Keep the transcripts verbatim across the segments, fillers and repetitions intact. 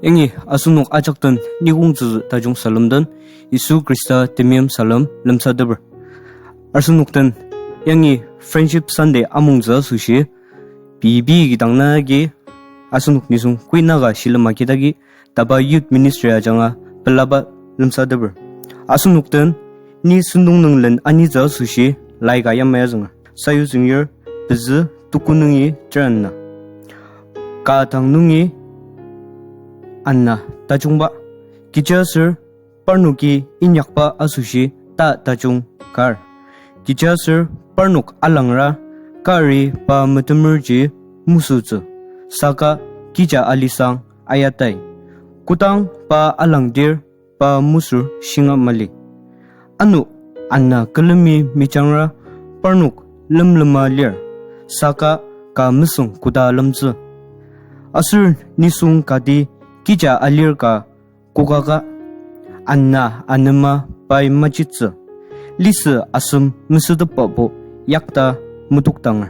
Yangi asenok ajak den nikong tsütsü tajung salem den, Yisu Khrista temeim salem lemsateper. Asenok den yangi Friendship Sunday amongtsü asoshi, pei pei kidang nagi asenok nisung kuinaka shilem agidagi, taba Youth Ministry ajanga pelaba lemsateper. Asenok den ni sentong nung len anitsü asoshi laika yamai azünger. Sayutsüngir pezü tuku nungi terana. Ka dang nungi ana tajungba. Kechiaser parnoki inyakba asoshi ta tajung kar. Kechiaser parnok alangra kari pa metemerji mesütsü, saka kecha alisang ayatai. Kodang pa alangdir pa mesür shinga mali. Ano ana külemi mejangra parnok lemlema lir, saka ka mesüng koda lemtsü. Aser nisung kati kecha alir ka kokaka, ana anema pai machitsü, lisü asem mesütepabo yakta metokdanger.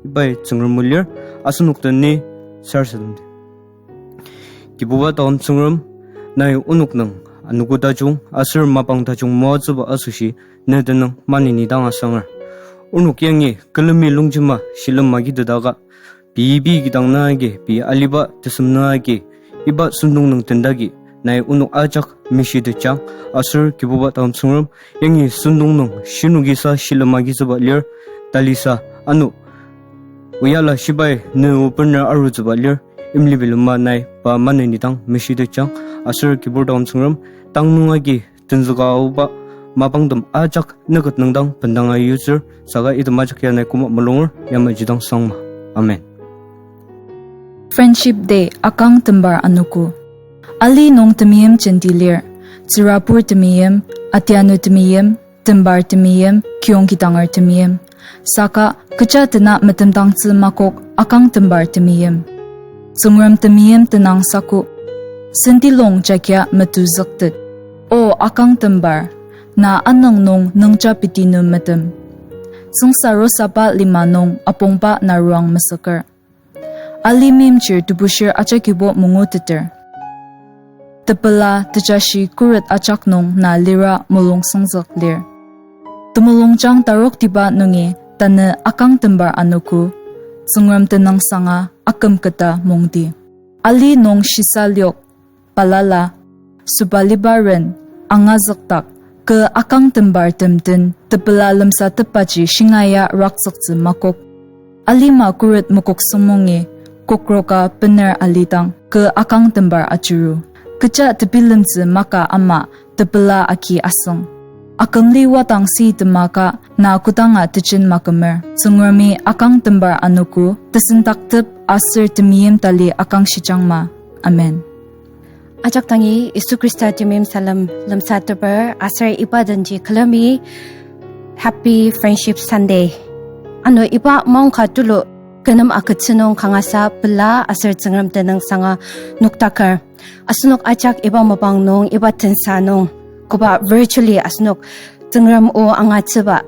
Ibai Tsüngrem o lir, asenok den ni sarasademdi. Kibuba taom Tsüngrem, nai onok nung anogo tajung aser mapang tajung moatsüba asoshi ne tenüng maneni dang asanger. Onok yangi külemi longjema shilem magidedaka, pei pei kidang nagi, pei aliba tesem nagi, iba sentong nung tendagi, nai onok ajak meshitejang, aser Kibuba taom Tsüngrem, yangi sentong nung shinokisa shilem agitsüba lir, talisa, ano, oyala shibai ne o bener arutsüba lir, imli bilema nai pa maneni dang meshitejang, aser Kibur taom Tsüngrem, tang nung agi tenzüka aoba mapangtem ajak nüket nung dang bendanga yutsür, saka item ajak ya nai koma mulunger, yamaji dang sangma. Amen. Friendship Day akang tembar anogo. Ali nung temeim jenti lir, tsürabur temeim, atianu temeim, tembar temeim, kiyongkidanger temeim. Saka kecha tena metemdangtsü makok akang tembar temeim. Tsüngrem temeim tenang saku, sentilong jagia metuzüktet. O akang tembar, na anüng nung nüngja piti nü metem. Tsüngsa rosaba lima nung apongba naruang mesüker. Ali meimchir tebushir ajakibo manguteter. Tepela tejashi khuret ajak nung na lira mulung süngzük lir. Temulungjang taroktiba nungi tanü akang tembar anogo, Tsüngrem tenüng sanga akümketa mongdi. Ali nung shisa liok, balala, süba liba ren, angazükdak, kü akang tembar tem den tepela lemsatepbaji shingaia rakzüktsü makok. Alima khuret makok süngmongi, kokroka bener alidang, kü akang tembar ajuru. Kecha tebilemtsü maka ama tepela agi asüng. Akümli wadang si temaka na kodanga tejen makümer. Tsüngremi akang tembar anogo, tesendaktep aser temeim tali akangshijangma. Amen. Ajak dangi Yisu Khrista temeim salem lemsateper aser iba denji külemi Happy Friendship Sunday. Ano iba maongka tulu kü nem agütsü nung kangasa pela aser Tsüngrem tenüng sanga nokdaker. Asenok ajak iba mapang nung, iba tensa nung, koba virtually asenok Tsüngrem o angatsüba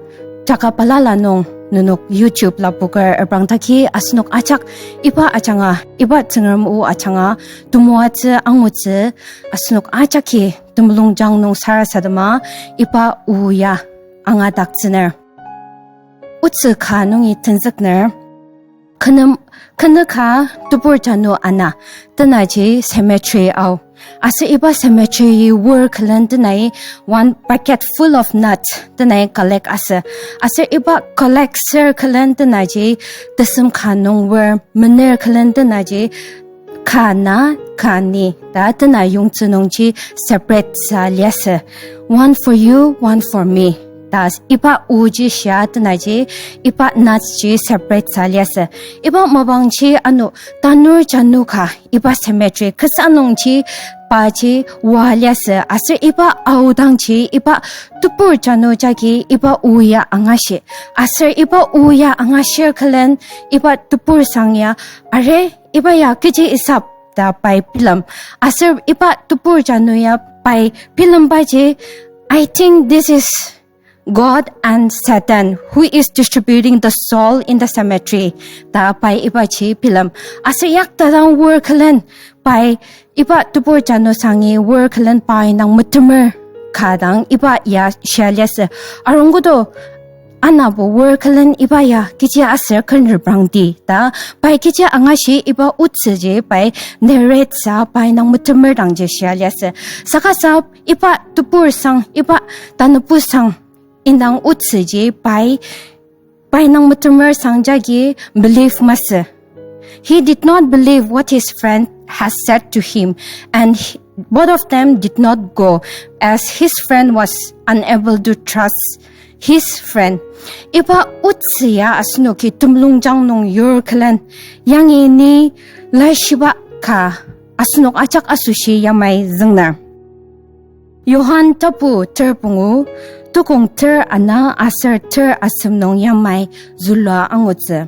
jaka balala nung nenok YouTube lapoker reprangdaki asenok ajak iba ajanga, iba Tsüngrem o ajanga temoatsü angutsü asenok ajaki temulungjang nung sarasadema iba o ya angadaktsüner. Otsü ka nungi tenzükner. Kü nem, kü nem ka tebur janu ana, tenaji cemetery ao. Aser iba cemetery wor külen tenai one bucket full of nuts tenai collect asü. Aser iba collect ser külen tenaji tesem ka nung wor mener külen tenaji ka na, ka ni ta tena yongtsü nungji separate sa liasü. One for you, one for me. Ta iba oji shia tenaji, iba nuts ji separate sa liasü. Iba mapangji ano tanur janu ka iba cemetery kasa nungji paji oa liasü. Aser iba aodangji iba tebur janu jagi iba o ya angashi. Aser iba o ya angashir külen iba tebur sang ya are iba ya kechi isap ta pai bilem. Aser iba tebur janu ya pai bilembaji, I think this is God and Satan, who is distributing the soul in the cemetery, ta pai ibaji bilem. Aser yaktadang wor külen pai iba tebur jano sangi wor külen pai nang metemer ka dang iba ya shia liasü. Arungkodo anabo wor külen iba ya kechi aser ken reprangdi ta pai kechi angashi iba otsüji pai narrate sa pai nang metemer dangji shia liasü. Saka sa iba tebur sang, iba tanübu sang indang otsüji pai, pai nang metemer sang jagi believe masü. He did not believe what his friend has said to him, and he, both of them did not go, as his friend was unable to trust his friend. Iba otsü ya asenoki temulungjang nung yur külen, yangi ni laishiba ka asenok ajak asoshi yamai züngner. Johan tapu ter pungu, tukong ter ana aser ter asem nung yamai zülua angutsü.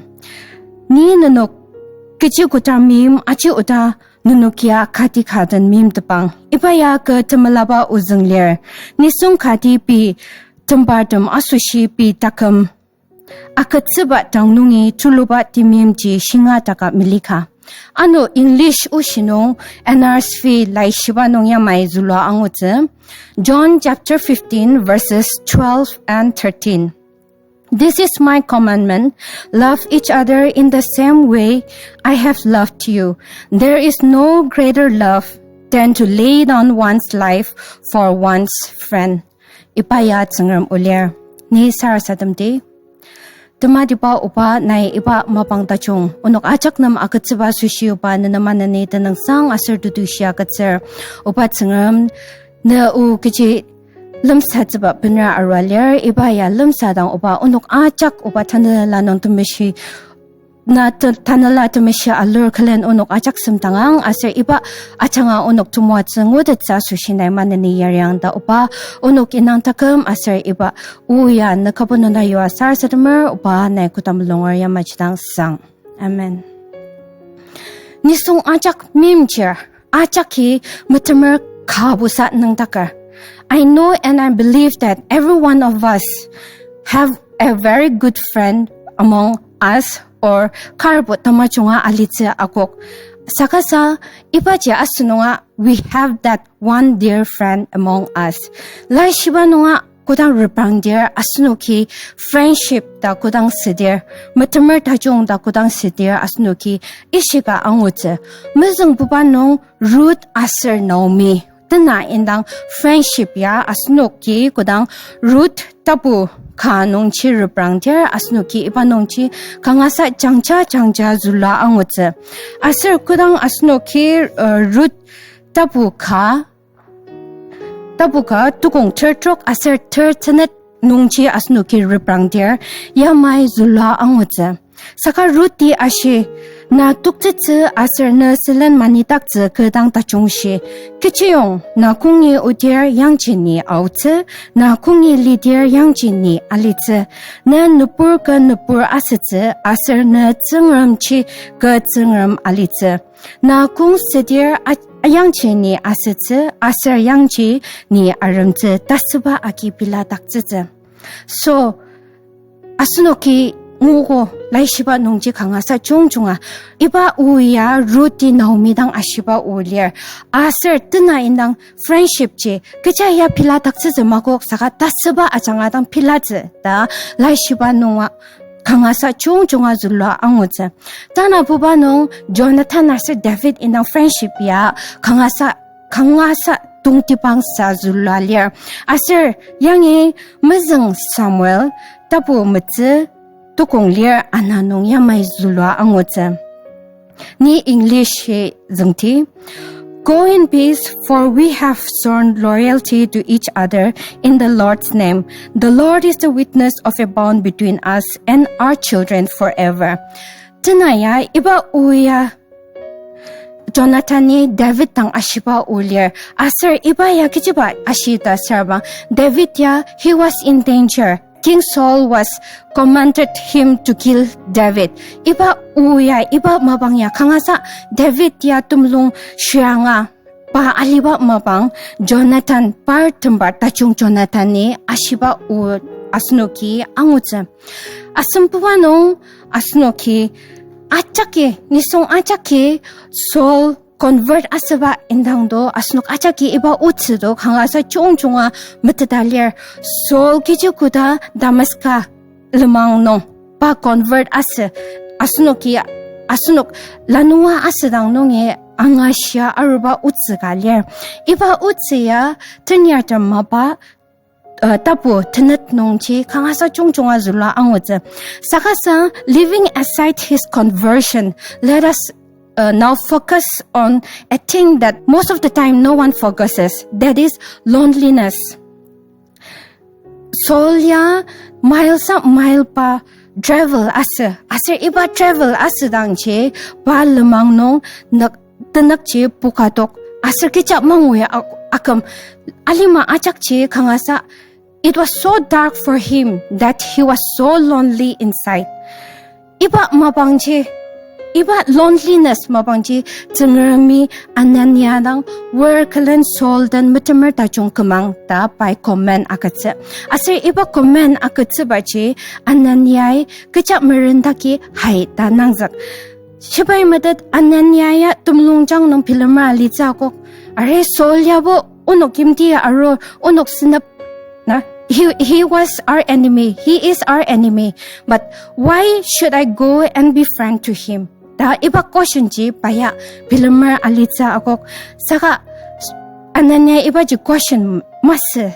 Ni nenok kechi koda meim aji oda nenokia kati ka den meimtepang. Iba ya kü temelaba ozüng lir. Nisung kati pei tembartem asoshi pei taküm agütsüba dang nungi tuluba temeimji shinga taka melika. Ano English oshi nung N R S V laishiba nung yamai zülua angutsü. John chapter fifteen, verses twelve and thirteen. This is my commandment, love each other in the same way I have loved you. There is no greater love than to lay down one's life for one's friend. Iba ya Tsüngrem o lir. Ni sarasademdi. Tematiba oba nai iba mapang tajung onok ajak nem agütsüba asoshi oba ne nem aneni tenüngsang aser tetushi agütsür. Oba Tsüngrem, ne o kechi lemsatsüba benra arua lir, iba ya lemsadang oba onok ajak oba tanela nung temeshi, na te-, tanela temeshi alur külen onok ajak semdangang aser iba ajanga onok temoatsü ngutettsü asoshi nai maneni yariang ta oba onok inang taküm aser iba o ya ne kübok nung ta yua sarasademer oba nai koda mulunger yamaji dang sang. Amen. Nisung ajak meimchir, ajaki metemer kabusa nüngdaker. I know and I believe that every one of us have a very good friend among us or karbo tamajunga alitsü akok. Saka sa ibaji asenunga we have that one dear friend among us. Laishiba nunga kodang reprangdir asenoki friendship ta kodang südir, metemer tajung ta kodang südir asenoki ishika angutsü. Mezüngbuba nung Ruth aser Naomi tena indang friendship ya asenoki kodang Ruth tapu ka nungji reprangdir asenoki iba nungji kangasa jangja jangja zülua angutsü. Aser kodang asenoki, uh, Ruth tapu ka, tapu ka tukong ter trok aser ter tenet nungji asenoki reprangdir yamai zülua angutsü. Saka Ruti ashi, na toktsütsü aser ne sülen manidaktsü kü dang tajungshi. Kechiyong na kongi odir yangji ni aotsü, na kongi lidir yangji ni alitsü. Ne nübur kü nübur asütsü aser ne tsüngremji kü tsüngrem alitsü. Na kong südir a-, ayangji ni asütsü aser yangji ni aremtsü ta süba agi biladaktsütsü. So, asenoki nguogo laishiba nungji kangasa jungjunga. Iba o ya Ruti Naomi dang ashiba o lir. Aser tena indang friendship ji kecha ya biladaktsütsü makok saka ta süba ajanga dang bilatsü ta laishiba nunga kangasa jungjunga zülua angutsü. Tanabuba nung Jonathan aser David indang friendship ya kangasa, kangasa tongtibangsa zülua lir. Aser yangi mezüng Samuel tapu metsü tukong lir ana nung yamai zülua angutsü. Ni English-i züngdi. Go in peace, for we have sworn loyalty to each other in the Lord's name. The Lord is the witness of a bond between us and our children forever. Tena ya iba o ya Jonathan-i David dang ashiba o lir. Aser iba ya kechiba ashi ta sürabang, David ya, he was in danger. King Saul was commanded him to kill David. Iba o ya, iba mapang ya kangasa David ya temulung shiranga pa aliba mapang Jonathan par tembar tajung Jonathan-i ashiba o asenoki angutsü. Asembuba nung asenoki ajaki, nisung ajaki Saul convert asüba indang do, asenok ajaki iba otsü do kangasa jungjunga meteta lir. Saul kechi koda Damaska lenmang nung pa convert asü, asenoki, asenok lanua asüdang nungi angashia aruba otsü ka lir. Iba otsü ya tenyartem mapa, uh, tapu tenet nungji kangasa jungjunga zülua angutsü. Saka sa, leaving aside his conversion, let us, uh, now focus on a thing that most of the time no one focuses, that is loneliness. Saul ya mile sa mile pa travel asü. Aser iba travel asüdangji pa lenmang nung nük-, tenükji pukatok. Aser kecha mangui ak-, aküm alima ajakji kangasa. It was so dark for him that he was so lonely inside. Iba mapangji, iba loneliness mapangji, Tsüngremi Anania dang wor külen Saul den metemer tajung kümang ta pai command agütsü. Aser iba command agütsübaji Ananiai kecha merendaki hai ta nangzük. Shibai metet Anania ya temulungjang nung bilemer alitsü akok. Are Saul yabo onok yimti arur, onok senep na, he, he was our enemy. He is our enemy. But why should I go and be friend to him? Ta iba question ji pa ya bilemer alitsü akok. Saka Anania ibaji question masü.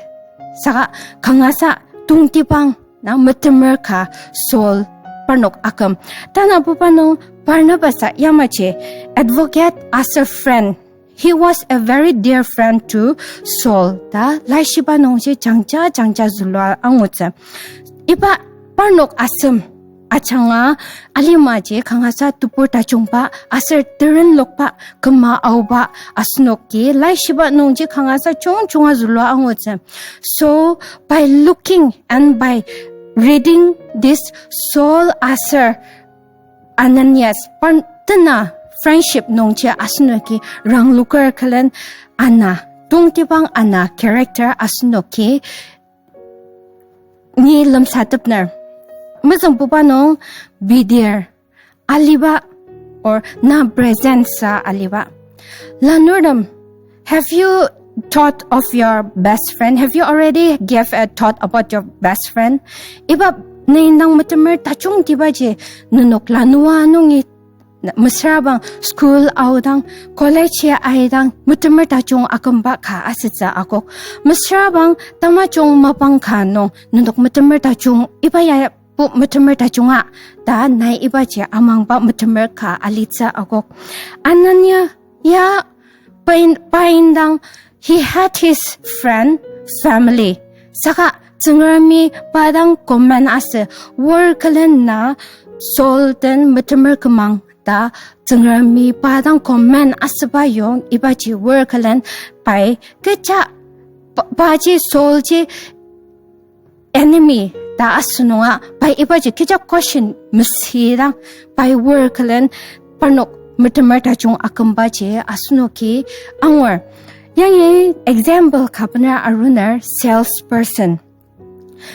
Saka kangasa tongtibang na metemer ka Saul parnok aküm. Tanabuba nung Barnabas-a yamaji advocate aser friend. He was a very dear friend to Saul. Ta laishiba nungji jangja jangja zülua angutsü. Iba parnok asem ajanga alimaji kangasa tebur tajungba aser terenlokba küma aoba asenoki laishiba nungji kangasa jungjunga zülua angutsü. So, by looking and by reading this Saul aser Ananias par tena friendship nungji asenoki rangloker külen ana, tongtibang ana character asenoki ni lemsatepner. Mezüngbuba nung bidir aliba or na presence-a aliba. Lanurtem, have you thought of your best friend? Have you already gave a thought about your best friend? Iba nai nang metemer tajungtibaji nenok lanua nungi mesürabang school aodang, college ya aidang metemer tajung akümba ka asütsü akok. Mesürabang tamajung mapang ka nung nenok metemer tajung iba ya pu metemer tajunga ta nai ibaji amangba metemer ka alitsü akok. Anania ya pain, paindang, he had his friend, family. Saka Tsüngremi pa dang command asü, wor külen na Saul den metemer kümang ta Tsüngremi pa dang command asüba yong ibaji wor külen pai kecha pa, paji Saul ji enemy ta asünunga, pai ibaji kecha question mesüdang, pai wor külen parnok metemer tajung akümbaji asenoki angur. Yangi example ka bener aruner salesperson.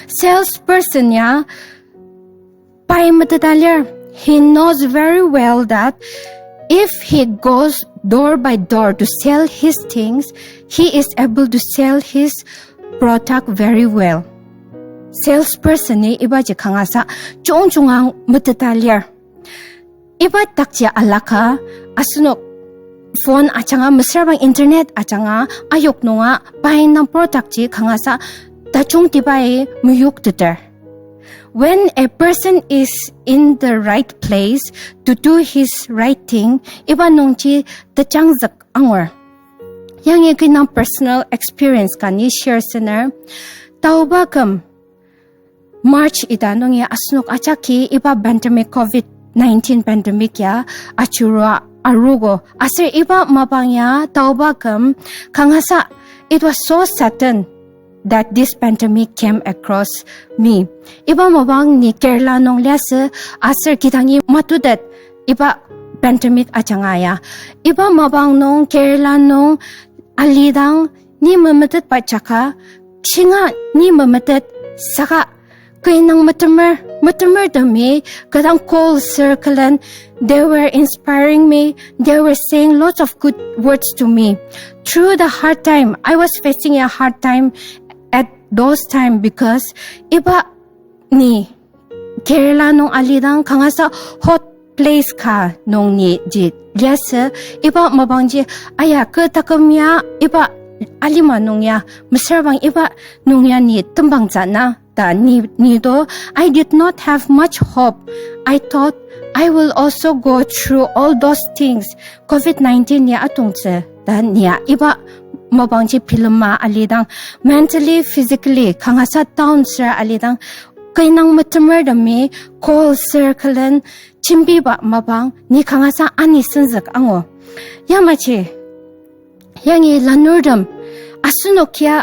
Salesperson ya pai meteta lir, he knows very well that if he goes door by door to sell his things, he is able to sell his product very well. Salesperson-i ibaji kangasa jungjunga meteta lir. Iba dakji alaka asenok phone ajanga, mesürabang internet ajanga, ayok nunga pai indang product ji kangasa tajungtibai meyokteter. When a person is in the right place to do his right thing, iba nungji tejangzük angur. Yangi kü indang personal experience ka ni share süner. Taoba küm March ita nungi asenok ajaki iba pandemic, covid nineteen pandemic ya achurua arugo. Aser iba mapang ya taoba küm kangasa, it was so sudden that this pandemic came across me. Iba mapang ni Kerala nung liasü, aser kidangi matutet iba pandemic ajanga ya. Iba mapang nung Kerala nung alidang ni memetetba jaka, shinga ni memetet, saka Kü indang metemer, metemertemi, kü dang call sür külen, they were inspiring me, they were saying lots of good words to me. Through the hard time, I was facing a hard time at those time because iba ni Kerala nung alidang kangasa hot place ka nung ni ji liasü, iba mapangji, aya kü taküm ya, iba alima nung ya, mesüra bang iba nung ya ni tembangtsü na, ta ni, ni do, I did not have much hope. I thought I will also go through all those things. Covid nineteen ya atongtsü, ta nia iba mapangji bilema alidang, mentally, physically, kangasa down sür alidang, kü indang metemertemi call sür külen jembiba mapang ni kangasa ani senzük angu. Yamaji, yangi lanurtem, asenokia,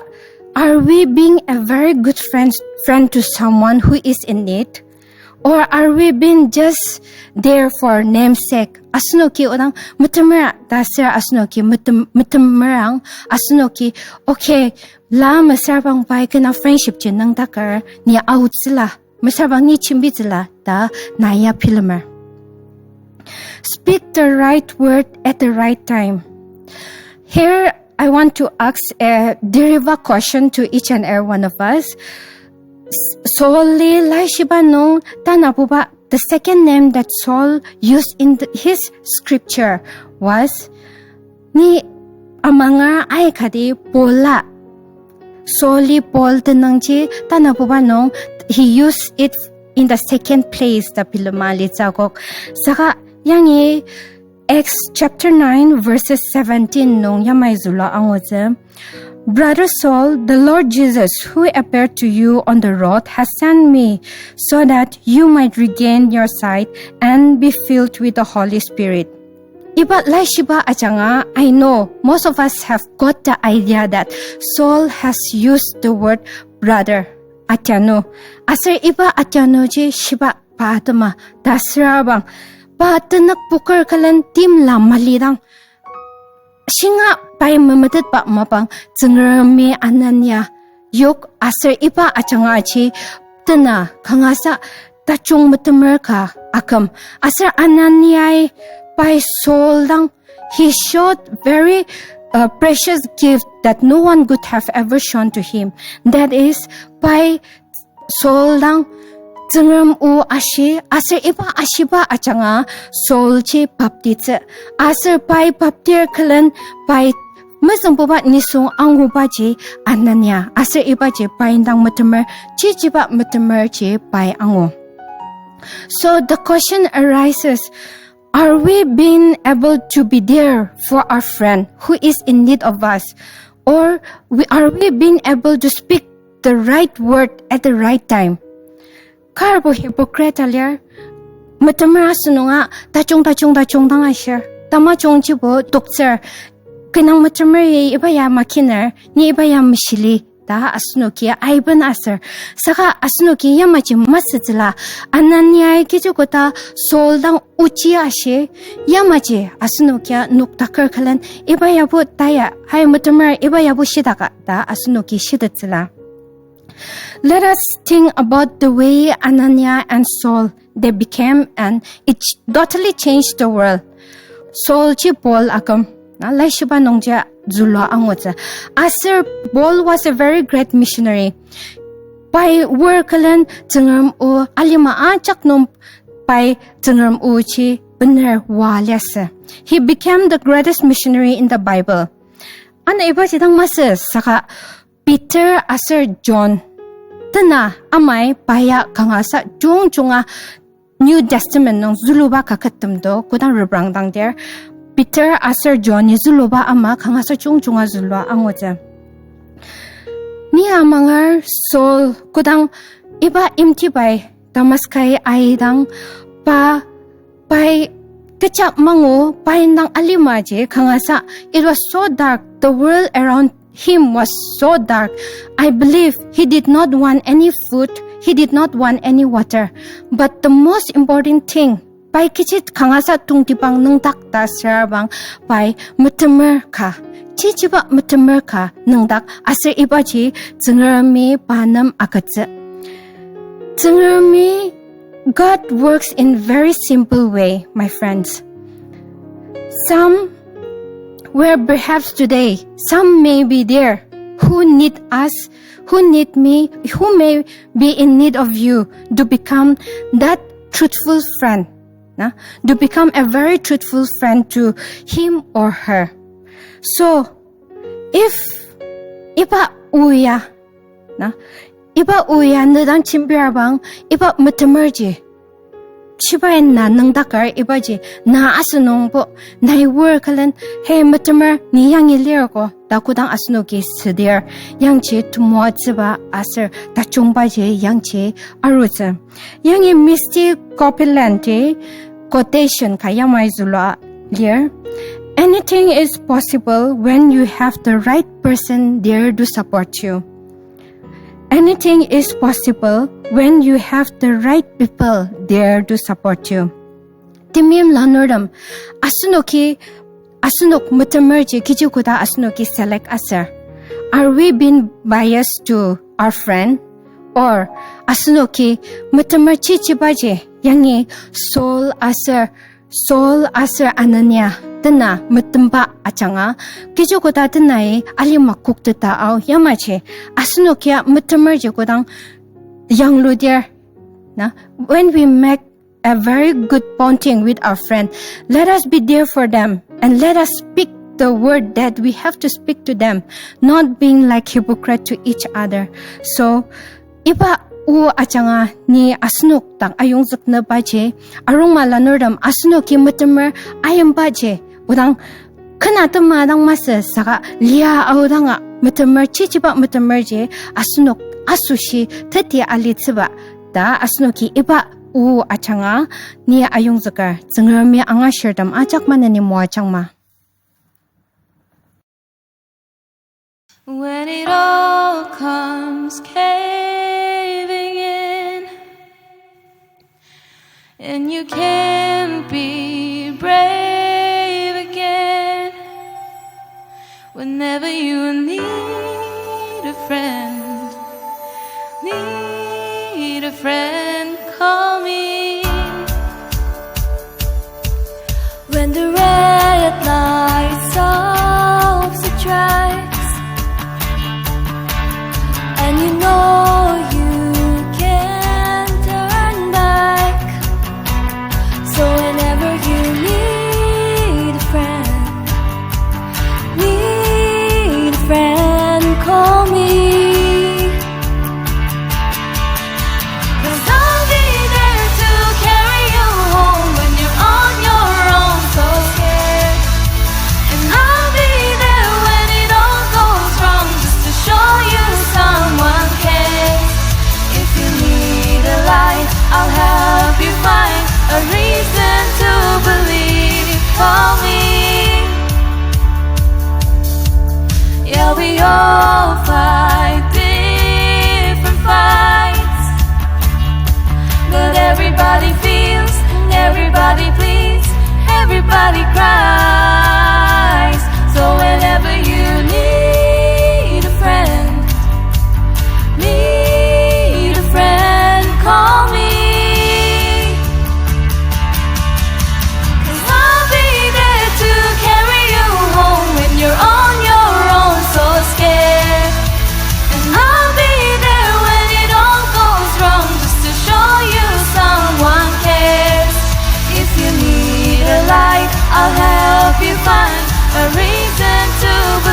are we being a very good friend, friend to someone who is in need? Or are we being just there for namesake? Asenoki odang metemera ta sür asenoki metem-, metemerang asenoki, okay, la mesüra bang pai kü indang friendship ji nüngdaker ni aotsüla, mesüra bang ni jembitsüla ta na ya bilemer. Speak the right word at the right time. Here, I want to ask a deriva question to each and every one of us. S-, Saul-i laishiba nung tanabuba, the second name that Saul used in the, his scripture was, ni amanger aikati Paul-a. Saul-i Paul tenüngji tanabuba nung, he used it in the second place ta bilema litsü akok. Saka yangi Acts chapter nine verses seventeen nung yamai zülua angutsü. Brother Saul, the Lord Jesus, who appeared to you on the road, has sent me so that you might regain your sight and be filled with the Holy Spirit. Iba laishiba ajanga, I know most of us have got the idea that Saul has used the word brother, atianu. Aser iba atianuji shiba pa atema ta süra bang, pa tenük puker külen timla malidang, shinga pai memetetba mapang Tsüngremi Anania yok aser iba ajanga aji tena kangasa tajung metemer ka aküm. Aser Ananiai pai Saul dang, he showed very, uh, precious gift that no one could have ever shown to him. That is, pai Saul dang Tsüngrem o ashi, aser iba ashiba ajanga Saul ji baptitsü. Aser pai baptir külen pai mezüngbuba nisung angubaji Anania. Aser ibaji pai indang metemer, chichiba metemer ji pai angu. So the question arises, are we being able to be there for our friend who is in need of us? Or we, are we being able to speak the right word at the right time? Karbo hypocrite alir, metemer asünunga tajung, tajung, tajung dang ashir. Tamajungjibo toktsür. Kü indang metemer ya iba ya makiner, ni iba ya meshili ta asenoki aiben aser. Saka asenoki yamaji masütsüla, Ananiai kechi koda Saul dang ochi ashi, yamaji asenokia noktaker külen, iba yabo taya, hai metemer iba yabo shidaka ta asenoki shitettsüla. Let us think about the way Anania and Saul, they became, and it ch-, totally changed the world. Saul ji Paul aküm, na, laishiba nungji zülua angutsü. Aser Paul was a very great missionary. Pai wor külen Tsüngrem o alima ajak nung pai Tsüngrem oji bener wa liasü. He became the greatest missionary in the Bible. Ano ibaji dang masü saka Peter aser John, tena amai pa ya kangasa jungjunga New Testament nung züluba kakettem do kodang reprangdangdir, Peter aser John-i züluba ama kangasa jungjunga zülua angutsü. Ni amanger Saul kodang iba yimti pai Damaskai aidang pa pai kecha mangu pai indang alimaji kangasa, it was so dark, the world around him was so dark. I believe he did not want any food, he did not want any water. But the most important thing, pai kechi kangasa tongtibang nüngdak ta sürabang pai metemer ka, chichiba metemer ka nüngdak aser ibaji Tsüngremi pa nem agütsü. Tsüngremi, God works in very simple way, my friends. Some were perhaps today, some may be there who need us, who need me, who may be in need of you to become that truthful friend, na? To become a very truthful friend to him or her. So, if iba o ya, na, iba o ya ne dang jembir abang, iba metemerji, shibai na nüngdaker ibaji, na asenungbo, nai wor külen, hey metemer, ni yangi lir ko, ta kodang asenoki südir, yangji temoatsüba aser tajungbaji yangji arutsü. Yangi Misty Copeland-i quotation ka yamai zülua lir: Anything is possible when you have the right person there to support you. Anything is possible when you have the right people there to support you. Temeim lanurtem, asenoki, asenok metemerji kechi koda asenoki select aser? Are we being biased to our friend? Or asenoki metemer chichibaji, yangi Saul aser, Saul aser Anania tena metemba ajanga, kechi koda tenai alima kokteta ao yamaji, asenokia metemerji kodang yangludir, na, when we make a very good bonding with our friend, let us be there for them and let us speak the word that we have to speak to them, not being like hypocrite to each other. So, iba o ajanga ni asenok dang ayongzüknübaji, arungma lanurtem, asenoki metemer ayimbaji, odang kena tema dang masü saka lia aodanga metemer, chichiba metemerji asenok asoshi teti alitsüba ta asenoki iba o ajanga ni ayongzüker. Tsüngremi angashirtem ajak maneni moajangma. When it all comes caving in, and you can't be brave again. Whenever you need a friend, need a friend, call me. When the red lights of the tracks, and you know you can't turn back. So whenever you need a friend, need a friend, call me. 'Cause I'll be there to carry you home when you're on your own, so scared. And I'll be there when it all goes wrong, just to show you someone cares. If you need a light, I'll help you find a reason to believe. Call me. Yeah, we all fight different fights, but everybody feels, everybody bleeds, everybody cries. So whenever you need a friend, need a friend, call me. 'Cause I'll be there to carry you home when you're on your own, so scared. And I'll be there when it all goes wrong, just to show you someone cares. If you need a light, I'll help you find a reason to believe.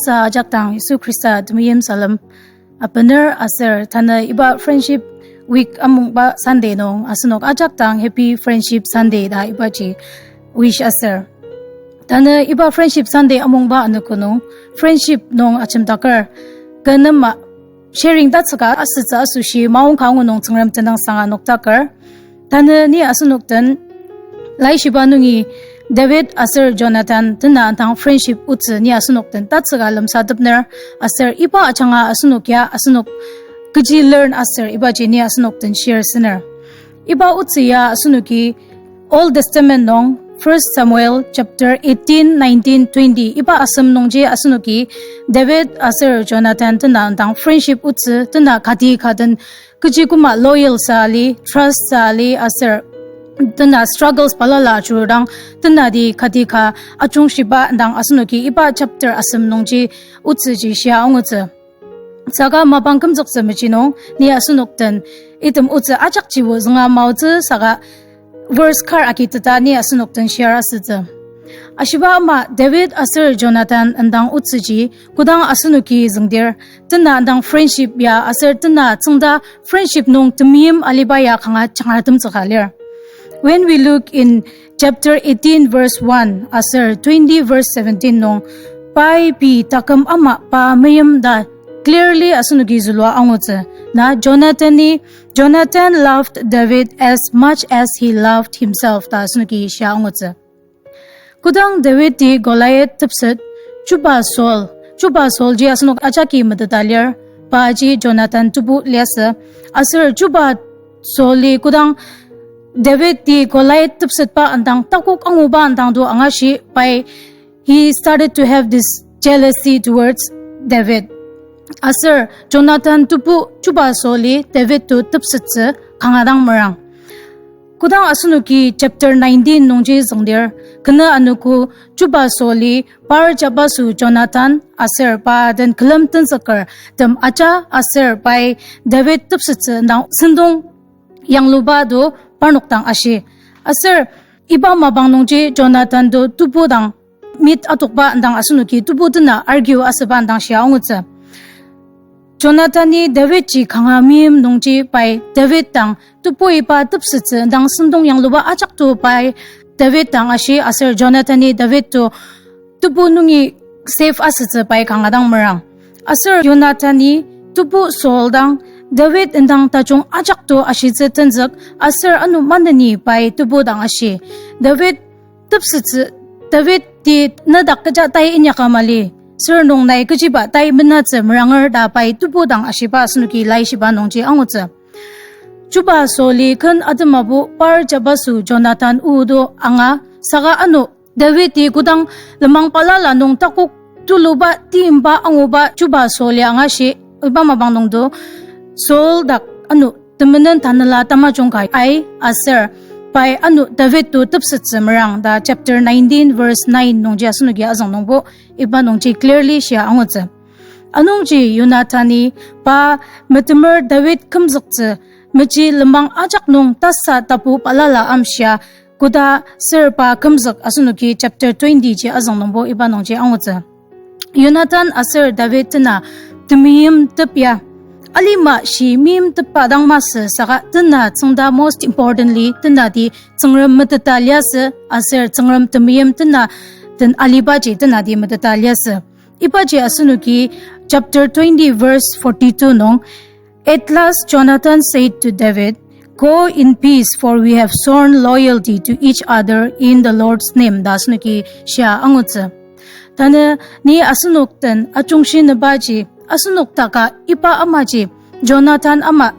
Sa ajak dang Yisu Khrista temeim salem abener aser tanü iba Friendship Week amungba Sunday nung asenok ajak dang Happy Friendship Sunday ta ibaji wish aser. Tanü iba Friendship Sunday amungba anogo nung friendship nung ajemdaker kü nem sharing tatsüka asütsü asoshi maongka angu nung Tsüngrem tenüngsanga noktaker. Tanü ni asenok den Laishiba nungi David aser Jonathan tena indang friendship otsü ni asenok den tatsüka lemsatepner aser iba ajanga asenok ya asenok kechi learn aser ibaji ni asenok den share süner. Iba otsü ya asenoki Old Testament nung First Samuel chapter eighteen, nineteen, twenty iba asem nungji asenoki David aser Jonathan tena indang friendship otsü tena kati ka den kechi küma loyal sa li, trust sa li aser tena struggles balala ajurudang tenati kati ka ajungshiba indang asenoki iba chapter asem nungji otsüji shia angutsü. Saka mapang kümzüktsü mechi nung ni asenok den item otsü ajakjibo zünga maotsü saka verse kar agiteta ni asenok den share asütsü. Ashiba ama David aser Jonathan indang otsüji kodang asenoki züngdir, tena indang friendship ya aser tena tsüngda friendship nung temeim aliba ya kanga jangratemtsüka lir. When we look in chapter eighteen verse one aser twenty verse seventeen nung, pai pei taküm ama pa meim ta clearly asenoki zülua angutsü. Na Jonathan-i, Jonathan loved David as much as he loved himself ta asenoki shia angutsü. Kodang David-i Goliath tepset, chuba Saul, chuba Saul ji asenok ajaki meteta lir, paji Jonathan tebu liasü, aser chuba Saul-i kodang David-i Goliath tepsetba indang takok anguba indang to angashi pai he started to have this jealousy towards David. Aser Jonathan tebu chuba Saul-i David to tepsettsü kanga dang merang. Kodang asenoki chapter nineteen nungji züngdir, kena anogo chuba Saul-i par jabaso Jonathan aser pa den külem tenzüker tem aja aser pai David tepsettsü indang sentong yangluba to parnok dang ashi. Aser iba mapang nungji Jonathan to tebu dang meet atokba indang asenoki tebu tena argue asüba indang shia angutsü. Jonathan-i David ji kanga meim nungji pai David dang tebu iba tepsettsü indang sentong yangluba ajak to pai David dang ashi aser Jonathan-i David to tebu nungi save asütsü pai kanga dang merang. Aser Jonathan-i tebu Saul dang David indang tajung ajak to ashitsü tenzük aser ano maneni pai tebu dang ashi, David tepsettsü, David-i nedak kecha tai inyaka mali, sür nung nai kechiba tai menatsü meranger ta pai tebu dang ashiba asenoki Laishiba nungji angutsü. Chuba Saul-i ken atemabo par jabaso Jonathan o to anga, saka ano David-i kodang lenmang balala nung takok tuluba timba anguba chuba Saul ya angashi, iba mapang nung to Saul dak ano temenen tanela tamajung ka ai aser pai ano David to tepsettsü merang ta chapter nineteen verse nine nungji asenoki azüng nungbo iba nungji clearly shia angutsü. Anungji Jonathan-i pa metemer David kümzüktsü meji lenmang ajak nung tasa tapu balala amshia koda ser pa kümzük asenoki chapter twenty ji azüng nungbo iba nungji angutsü. Jonathan aser David tena temeim tep ya. Alima shi meim tepba dang masü saka tena tsüngda most importantly tenati Tsüngrem meteta liasü aser Tsüngrem temeim tena den alibaji tenati meteta liasü. Ibaji asenoki chapter twenty verse forty-two nung, At last Jonathan said to David, "Go in peace, for we have sworn loyalty to each other in the Lord's name," ta asenoki shia angutsü. Tanü ni asenok den ajungshi nübaji, asenok taka iba amaji, Jonathan ama,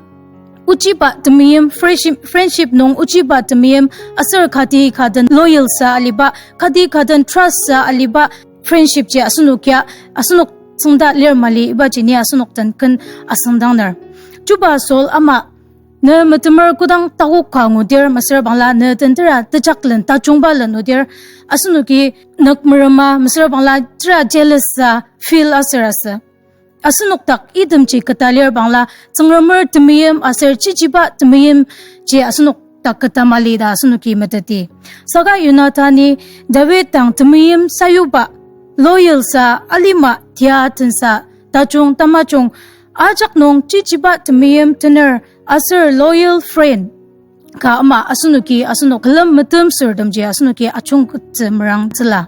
ochiba temeim, friendship, friendship nung ochiba temeim, aser kati ka den loyal sa aliba, kati ka den trust sa aliba, friendship ji asenok ya, asenok tsüngda lir mali ibaji ni asenok den ken asüngdangner. Chuba Saul ama, ne metemer kodang takok ka ngudir mesüra bangla ne den tera tejaklen tajungba len ngudir, asenoki nük merema mesüra bangla tera jealous sa feel aser asü. Asenok dak itemji keta lir bangla, Tsüngremer temeim aser chichiba temeimji asenok dak keta mali ta asenoki meteti. Saka Jonathan-i David dang temeim sayuba, loyal sa alima tia tensa, tajung tamajung ajak nung chichiba temeim tener aser loyal friend ka ama asenoki asenok külem metemsürtemji asenoki ajungkettsü merangtsüla.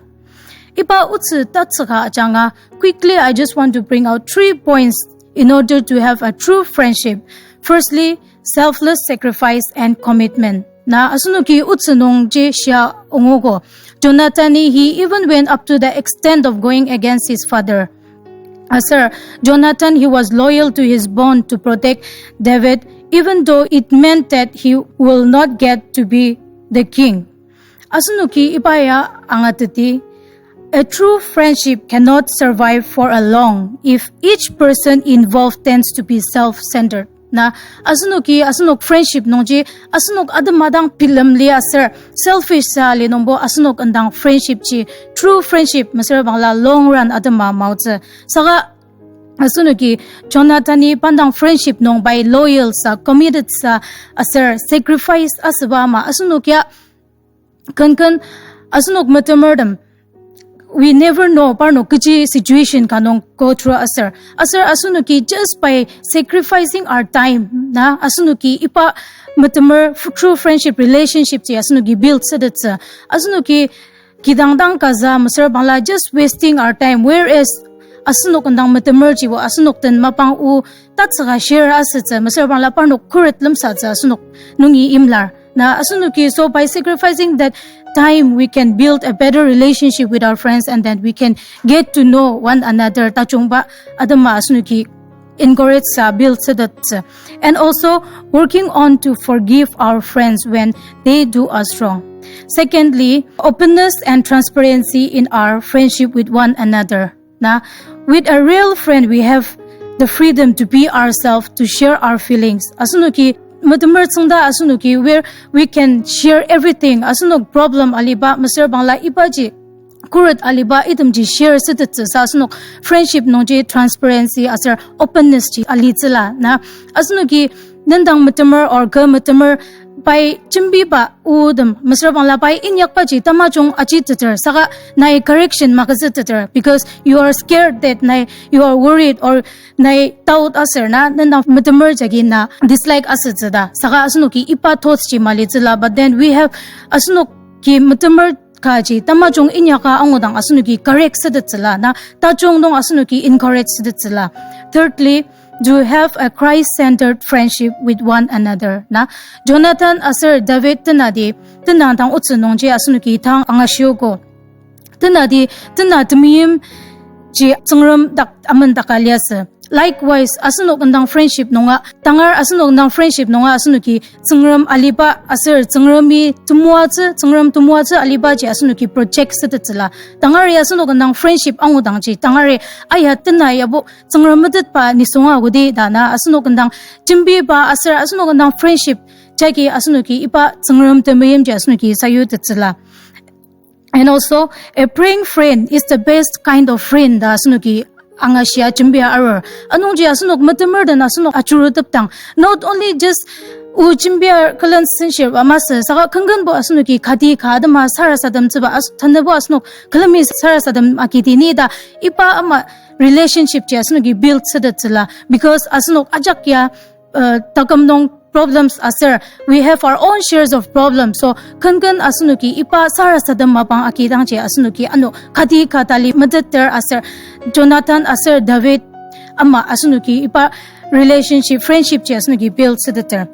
Iba otsü tatsüka ajanga, quickly, I just want to bring out three points in order to have a true friendship. Firstly, selfless sacrifice and commitment. Na asenoki otsü nungji shia ongogo. Jonathan-i, he even went up to the extent of going against his father. Aser, Jonathan, he was loyal to his bond to protect David, even though it meant that he will not get to be the king. Asenoki iba ya angateti, a true friendship cannot survive for a long if each person involved tends to be self-centered. Na, asenoki, asenok friendship nungji, asenok atema dang bilemli aser selfish sa li nungbo asenok indang friendship ji, true friendship mesüra bangla long run atema maotsü. Saka asenoki Jonathan-i pa indang friendship nung pai loyal sa, committed sa, aser sacrifice asüba ama asenokia kenken asenok metemertem, we never know parnok kechi situation ka nung go through aser. Aser asenoki just by sacrificing our time, na, asenoki iba metemer f-, true friendship relationship ji asenoki build sütettsü. Asenoki kidang dang kaza mesüra bangla just wasting our time, whereas asenok indang metemer jibo asenok den mapang o tatsüka share asütsü mesüra bangla parnok khuret lemsatsü asenok nungi imlar. Na asenoki, so by sacrificing that time, we can build a better relationship with our friends, and then we can get to know one another. Tajungba atema asenoki encourage sa build sütettsü. And also working on to forgive our friends when they do us wrong. Secondly, openness and transparency in our friendship with one another. Na, with a real friend, we have the freedom to be ourselves, to share our feelings. Asenoki metemer tsüngda asenoki where we can share everything. Asenok problem aliba, mesüra bangla ibaji khuret aliba itemji share sütettsü sa asenok friendship nungji transparency aser openness ji alitsüla. Na, asenoki nendang metemer or kü metemer pai jembiba otem mesüra bangla pai inyakbaji tamajung ajiteter, saka nai correction magütsüteter because you are scared that nai, you are worried or nai doubt aser na nendang metemer jagi na dislike asütsü ta. Saka asenoki iba thoughts ji malitsüla, but then we have, asenoki metemer kaji tamajung inyaka angudang asenoki correct sütettsüla, na tajung nung asenoki encourage sütettsüla. Thirdly, to have a Christ-centered friendship with one another. Na, Jonathan aser David tenati, tena dang otsü nungji asenoki tang angashiogo. Tenati, tena temeim ji Tsüngrem dak amen daka liasü. Likewise, asenok indang friendship nunga, tangar asenok indang friendship nunga asenoki Tsüngrem aliba aser Tsüngremi temoatsü, Tsüngrem temoatsü alibaji asenoki project sütettsüla. Tangari asenok indang friendship angudangji, tangari aya tena yabo Tsüngrem metetba nisung agudi ta na asenok indang jembiba aser asenok indang friendship jagi asenoki iba Tsüngrem temeimji asenoki sayutettsüla. And also, a praying friend is the best kind of friend ta asenoki angashia jembia arur. Anungji asenok metemer den asenok ajurutepdang, not only just o jembia külen senshir ba masü, saka kenkenbo asenoki kati ka atema sarasademtsüba as-, tanübo asenok külemi sarasadem akiti ni ta iba ama relationship ji asenoki build sütettsüla, because asenok ajak ya, uh, taküm nung problems aser, we have our own shares of problems. So, kenken asenoki iba sarasadem mapang akidangji asenoki ano kati ka tali meteter aser, Jonathan aser David ama asenoki iba relationship, friendship ji asenoki build süteter.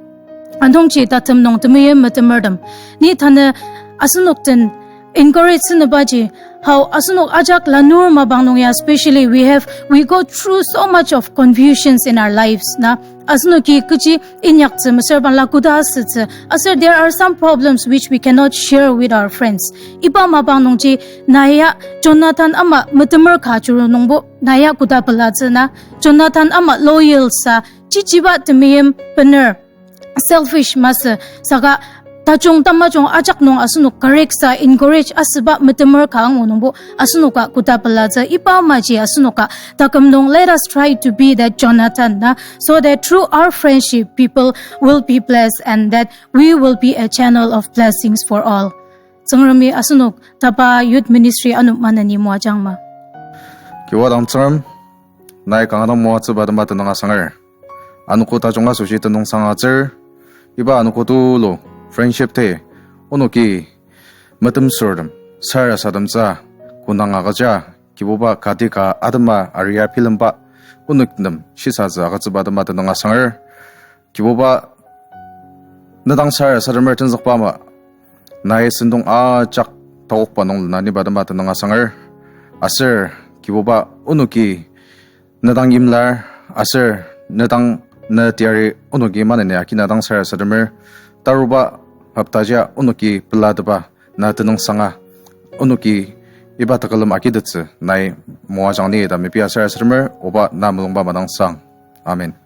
Anungji tatem nung temeim metemertem, ni tanü asenok den encourage sünübaji, hao asenok ajak lanur mapang nung ya, especially we have, we go through so much of confusions in our lives na. Asenoki kechi inyaktsü mesüra bangla koda asütsü. Aser there are some problems which we cannot share with our friends. Iba mapang nungji naya Jonathan ama metemer ka juru nungbo naya koda pelatsü na. Jonathan ama loyal sa, chichiba temeim bener, selfish masü, saka tajung tamajung ajak nung asenok correct sa encourage asüba metemer ka angu nungbo asenoka koda pelatsü. Iba amaji asenoka taküm nung, let us try to be that Jonathan na, so that through our friendship people will be blessed and that we will be a channel of blessings for all. Tsüngremi asenok tapa youth ministry ano maneni moajangma. Kibuba dang Tsüngrem, nai kanga dang moatsüba atema tenüng asanger. Anogo tajung asoshi tenüngsang atsür, iba anogo tulu friendship day, onoki metemsürtem, sarasademtsü, kü nung agüja, Kibuba kati ka atema aria bilemba, onok nem shisatsü agütsüba atema tenüng asanger. Kibuba, ne dang sarasademer tenzükba ama, nai sentong ajak takokba nung lena niba atema tenüng asanger. Aser, Kibuba, onoki ne dang imlar, aser ne dang ne teyari onoki maneni akina dang sarasademer, taruba hoptajia onoki pelateba na tenüngsanga, onoki iba tekülem agitettsü nai moajang ni ta mepia sarasademer, oba na mulungba madangsang. Amen.